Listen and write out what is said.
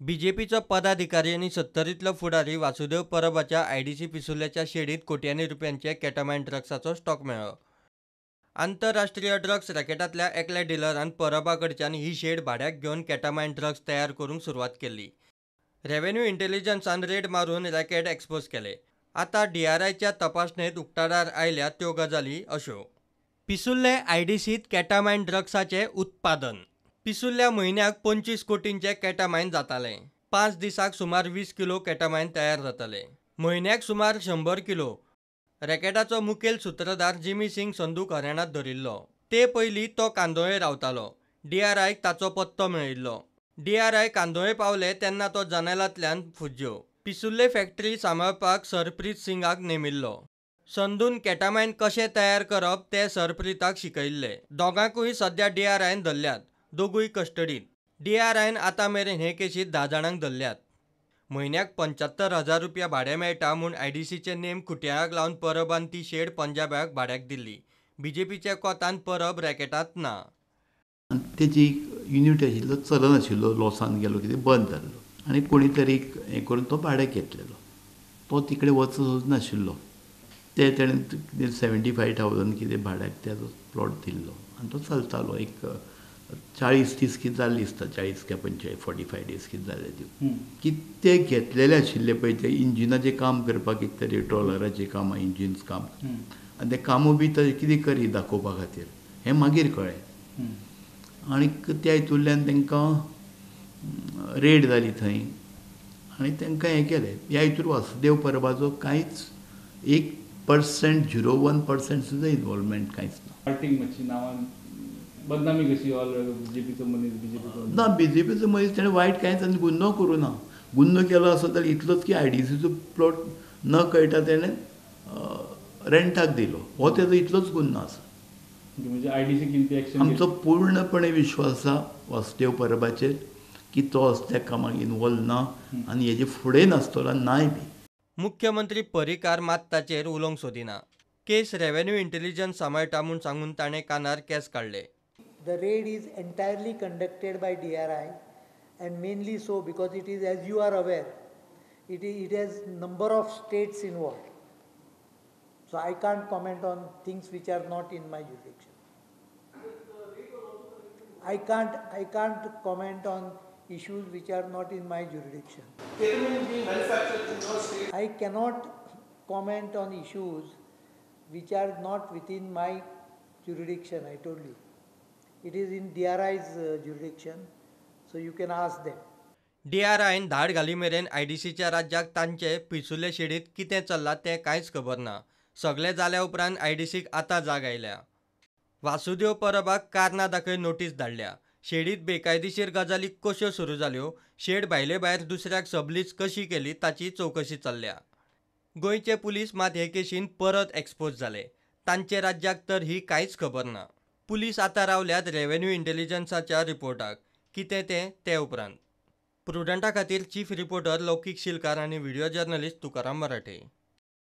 बीजेपीचो पदाधिकारी आनी सत्तरींतलो फुडारी वासुदेव परबाच्या आयडीसी पिसुर्ल्याच्या शेडींत कोट्यांनी रुपयांचे केटामायन ड्रग्साचो स्टॉक मेळ्ळो. आंतरराष्ट्रीय ड्रग्स रॅकेटांतल्या एकल्या डिलरान परबा कडच्यान ही शेड भाड्याक घेवन केटामायन ड्रग्स तयार करूंक सुरवात केल्ली. रेव्हेन्यू इंटेलिजन्सान रेड मारून रॅकेट एक्सपोज केले. आतां डीआरआयच्या तपासणेंत उक्ताडार आयल्या त्यो गजाली अश्यो. पिसुर्ले आयडीसींत केटामायन ड्रग्साचें उत्पादन. पिसुर्ल्या म्हयन्याक 25 कोटींचें केटामायन जातालें. 5 दिसाक सुमार 20 किलो केटामायन तयार जातालें. म्हयन्याक सुमार 100 किलो. रॅकेटाचो मुखेल सुत्रधार जिमी सिंग संदूक हरियाणांत धरिल्लो. ते पयलीं तो कांदोळे रावतालो. डीआरआयक ताचो पत्तो मेळिल्लो. डीआरआय कांदोळे पावले तेन्ना तो जनेलांतल्यान फुज्ज्यो. पिसुर्ले फॅक्टरी सांबाळपाक सरप्रीत सिंगाक नेमिल्लो. संदून केटामायन कशें तयार करप तें सरप्रीताक शिकयिल्लें. दोगांकूय सद्या डीआरआयन धरल्यात. दोगूय कस्टडींत. डीआरआयन आतां मेरेन हे केशींत 10 जाणांक धरल्यात. म्हयन्याक 75,000 रुपया भाडें मेळटा म्हूण आयडीसीचे नेम खुटयाळाक लावन परबान ती शेड पंजाबाक भाड्याक दिल्ली. बीजेपीच्या कोतान परब रॅकेटांत ना. तेजी युनिट आशिल्लो चलनाशिल्लो, लॉसान गेलो, कितें बंद जाल्लो आनी कोणी तरी हें करून तो भाड्याक घेतलेलो. तो तिकडे वचच नाशिल्लो. ते तेणें कितें 75,000 कितें भाड्याक तेजो प्लॉट दिल्लो आनी तो चलतालो. एक 40-30 कितें जाल्लें दिसता, 40 काय 45 45 डेज कितें जाल्ले त्यो की ते घेतलेले आशिल्ले पळय ते इंजिनाचें काम करपाक कितें तरी ट्रॉलराचें काम, इंजिन्स काम, आनी तें कामूय बी तशें कितें करी दाखोवपा खातीर हें मागीर कळ्ळें. आनी त्या हितूंतल्यान तांकां रेड जाली थंय आनी तांकां हें केलें. ह्या हितूर वासुदेव परबाचो कांयच 1%, 0.1% सुद्दां इनवॉल्वमेंट कांयच ना. बदनामी कशी ऑल बीजेपीचो मनीस, बीजेपीचो ना, बीजेपीचो मनीस तेणें वायट कांयच आनी गुन्नो करूं ना. गुन्नो केलो आसत जाल्यार इतलोच की आयडीसीचो प्लॉट न कळटा तेणें रेंटाक दिलो, हो तेजो इतलोच गुन्नो आसा. म्हणजे आयडीसी कितें एक्शन? आमचो पूर्णपणे विश्वास आसा वासुदेव परबाचेर की तो असल्या कामाक इनवॉल्व ना आनी हेजे फुडें नासतलो नाय बी. मुख्यमंत्री पर्रीकार मात ताचेर उलोवंक सोदिना. केस रेव्हेन्यू इंटेलिजन्स सांबाळटा म्हूण सांगून ताणें कानार केंस काडले. The raid is entirely conducted by DRI, and mainly so because it is, as you are aware, it has number of states involved. So I can't comment on things which are not in my jurisdiction. I can't comment on issues which are not in my jurisdiction. Ketamine being manufactured in your state. I cannot comment on issues which are not within my jurisdiction, I told you. It is in DRI's jurisdiction, so you can ask them. DRIन धाड घाली मेरेन आयडीसीच्या राज्याक तांचे पिसुर्ले शेडींत कितें चल्लां तें कांयच खबर ना. सगळें जाल्या उपरांत आयडीसीक आतां जाग आयल्या. वासुदेव परबाक कारणां दाखय नोटीस धाडल्या. शेडींत बेकायदेशीर गजाली कश्यो सुरू जाल्यो, शेड भायले भायर दुसऱ्याक सबलीज कशी केली ताची चवकशी चल्ल्या. गोंयचे पुलीस मात हे केशीन परत एक्सपोज जाले. तांचे राज्याक तर ही कांयच खबर ना. पुलीस आतां रावल्यात रेव्हेन्यू इंटेलिजन्साच्या रिपोर्टाक. कितें तें ते उपरांत. प्रुडंटा खातीर चीफ रिपोर्टर लौकीक शिलकार आनी व्हिडियो जर्नलिस्ट तुकाराम मराठे.